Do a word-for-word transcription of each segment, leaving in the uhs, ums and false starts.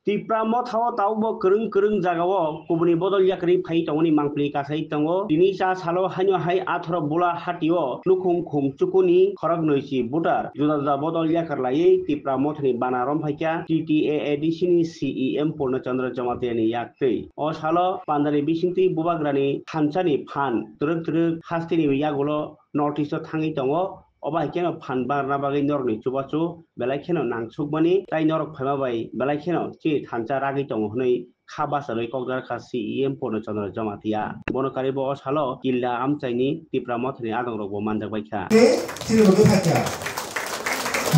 Tipra Motha o tabukbo kwrwng kwrwng jagao kubuni bodol yakarwi phai tongmani mangpili kasai tongo. Tini cha salo haino hai atharo Bula Hati o nukhung khung chukuni khoroknwi chi voter juda juda bodol yakar laiwi Tipra Mothani bana romphaikha T T A A D C ni C E M Purna Chandra Jamatia ni yak twi. O salo pandani bisingtwi Bubagrani thansani phan twrwk twrwk hasteni yagulo North East o thangwi tongo. Obo hai kheno phan barna bagwi norokni chubachu belai kheno nangsukmani, tai norok phaima bai belai kheno chini thansa ragwi tongo hwnwi kha bacharwi kokdar kha C E M Purna Chandra Jamatia. Bono karwi bo o salo Killa amchaini Tipra Mothani adongrokbo manjak bai kha. Tei chini bo kha kha.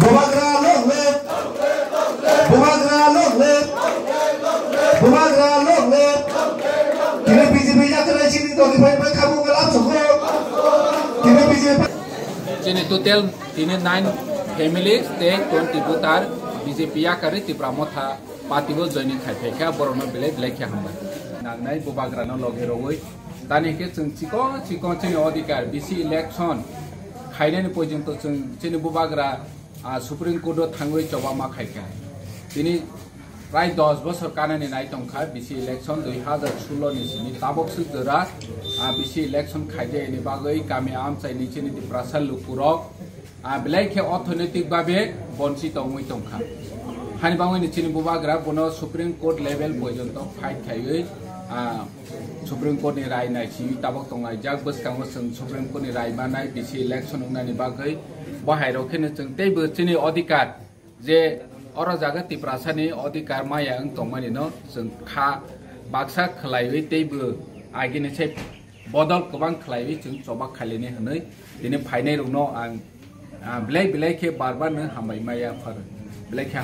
Bubagra long live! Bubagra long live! Bubagra long live! Tini B J P yakarwi chini toni phai phai khamu ngal amsukho. Tini B J P. Chini total tini nine families tei twenty voter B J P yakarwi Tipra Motha party o joining khai phaikha, borokno belai belai khe hambai. Nangnai Bubagrano logi rogwi tani khe chwng chikon chikon chini odhikar B C election khainani porjonto chwng chini Bubagra, ah, Supreme Court o thangwi choba ma khaikha. Tini prai dos bosor kanani nai tongkha B C election dui hazar sullo ni simi tabok swk jora, ah, B C election khaijayani bagwi kami amchaini chini Tiprasa lukurok, ah, belai khe orthonoitik babe bonchi tongwi tongkha. Hani bangwini chini Bubagra bono Supreme Court level porjonto fight khaiwi, ah, Supreme Court ni rai naisingwi tabok tonglaijak. Bwskango chwng Supreme Court ni rai manai B C election wngnani bagwi bo hai rok kheno chwng teibo chini odhikar je oro jaga Tiprasani odhikar maya wng tongmani no chwng kha baksa khwlaiwi teibo agini se bodol kwbang khwlaiwi chwng choba khailini hwnwi tini phainai rokno ang, ah, belai belai khe bar bar no hambai maya phar belai khe